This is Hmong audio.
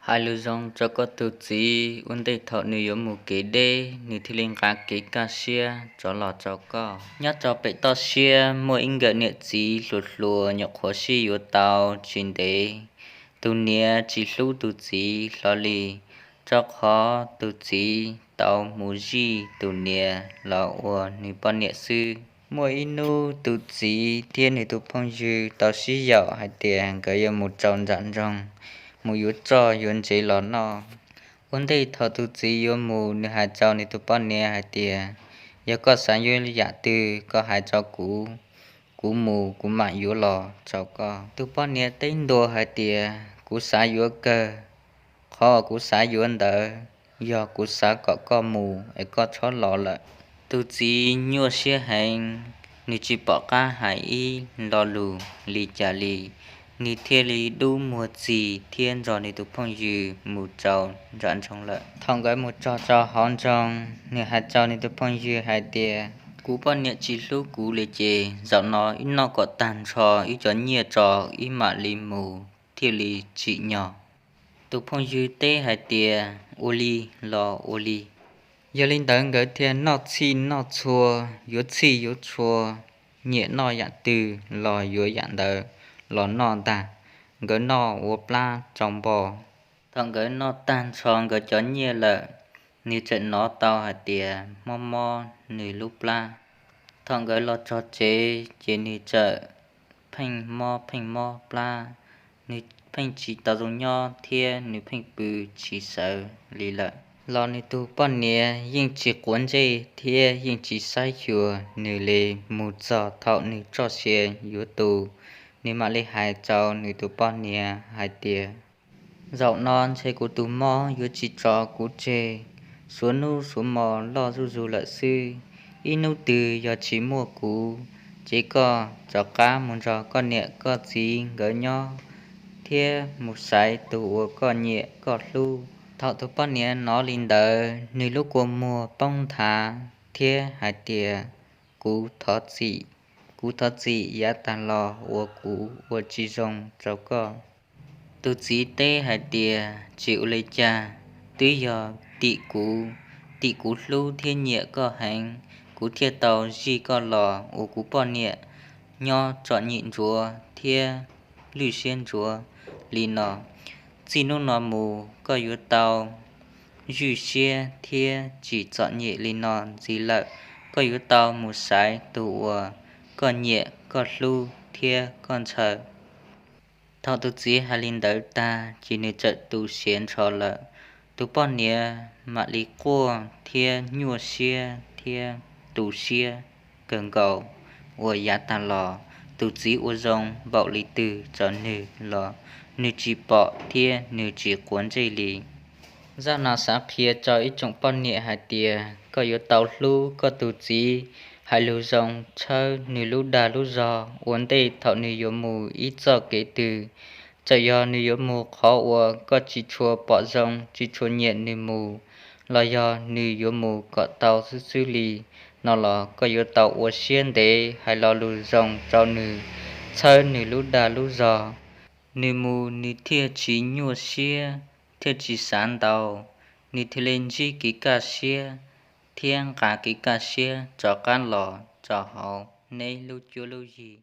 Hais lus zoo rau koj tus txiv, ua ntej thaum nws yuav mus kev deb, nws thiaj li nqa kev kaj siab rov los rau koj. Nyob rau pem toj siab muaj ib nkawm niam txiv hluas hluas nyuam qhuav sib yuav tau tsis ntev. Tus niam tsis hlub tus txiv hlo li, rau qhov tus txiv tau mus zij tus niam los ua nws poj niam xwb. Muaj ib hnub tus txiv thiab nws tus phooj ywg tau sib yaum hais tias nkawd yuav mus rau nram nroog, mus yuav roj yuav ntsev los noj. Ua ntej thaum tus txiv yuav mus, nws hais rau nws tus poj niam hais tias, yog koj xav yuav yam twg koj hais rau kuv, kuv mus kuv mam yuav los rau koj. Tus poj niam teb ntua hais tias, kuv xav yuav kawg, qhov kuv xav yuav ntawd yog kuv xav kom koj mus es koj txhob los lawm. Tus txiv nyuaj siab heev, nws tsis pom qab hais ib lo lus li cas li, nws thiaj li dub muag txig thiab nrog nws tus phooj ywg mus rau nram nroog lawm. Thaum nkawd mus txog rau hauv nroog, nws hais rau nws tus phooj ywg hais tias, kuv poj niam tsis hlub kuv li ces zaum no wb noj kom tag nrho wb cov nyiaj tso, wb mam li mus thiaj li tsim nyog. Tus phooj ywg teb hais tias, ua li los ua li. Yog li ntawd nkawd thiaj noj txhij noj txhua, yuav txhij yuav txhua, nyiam noj yam twg los yuav yam ntawd los noj ntag. Nkawd noj ua plab tsau npo. Thaum nkawd noj tag nrho nkawd cov nyiaj lawm, nws txawm hnov tau hais tias mob mob nws lub plab. Thaum nkawd los txog tsev ces nws txawm pheej mob pheej mob plab, nws pheej tsis tau zoo nyob thiab nws pheej pw tsis sawv li lawm. Los nws tus poj niam yeej tsis quav ntsej thiab yeej tsis saib xyuas nws li. Mus txog thaum nws txoj sia yuav tu, nws mam li hais rau nws tus poj niam hais tias, zaum no ntshe kuv tus mob yuav tsis tso kuv tseg, suav hnub suav hmo loj zuj zus lawm xwb. Ib hnub twg yog tsis muaj kuv, ces koj rov qab mus nrog koj niam koj txiv nkawd nyob thiab mus xaiv tus uas koj nyiam koj hlub. Thaum tus poj niam hnov li ntawd, nws lub kua muag poob nthav thiab hais tias, kuv thov txim, kuv thov txim yav tag los uas kuv ua tsis zoo rau koj. Tus txiv teb hais tias, tsis ua li cas, twb yog tim kuv, tim kuv hlub thiab nyiam koj heev, kuv thiaj tau zij koj los ua kuv poj niam, nyob txom nyem ntsuav thiab lwj siab ntsuav li no. Txij hnub no mus koj yuav tau zwj siab thiab tsis txom nyem li no ntxiv lawm. Koj yuav tau mus xaiv tus uas koj nyiam koj hlub thiab koj ntshaw. Thaum tus txiv hais li ntawd tag ces nws txawm tu siav nrho lawm. Tus poj niam mam li quaj thiab nyuaj siab thiab tu siab kawg nkaus uas yav tag los tus txiv ua zoo npaum li twg rau nws los nws tsis pom thiab nws tsis quav ntsej li. Zaj no xav qhia rau ib tsoom poj niam hais tias koj yuav tau hlub koj tus txiv, hais lus zoo, txhawb nws lub dag lub zog ua ntej thaum nws yuav mus ib txoj kev twg. Txawm yog nws yuav mus qhov uas koj tsis tshua pom zoo, tsis tshua nyiam nws mus, los yog nws yuav mus kom tau xwb xwb li no los koj yuav tau ua siab ntev hais lo lus zoo rau nws, txhawb nws lub dag lub zog. Nws mus nws thiaj tsis nyuaj siab, thiaj tsis xav ntau, nws thiaj li ntsib kev kaj siab thiab nqa kev kaj siab rov qab los rau hauv neb lub cuab lub yig.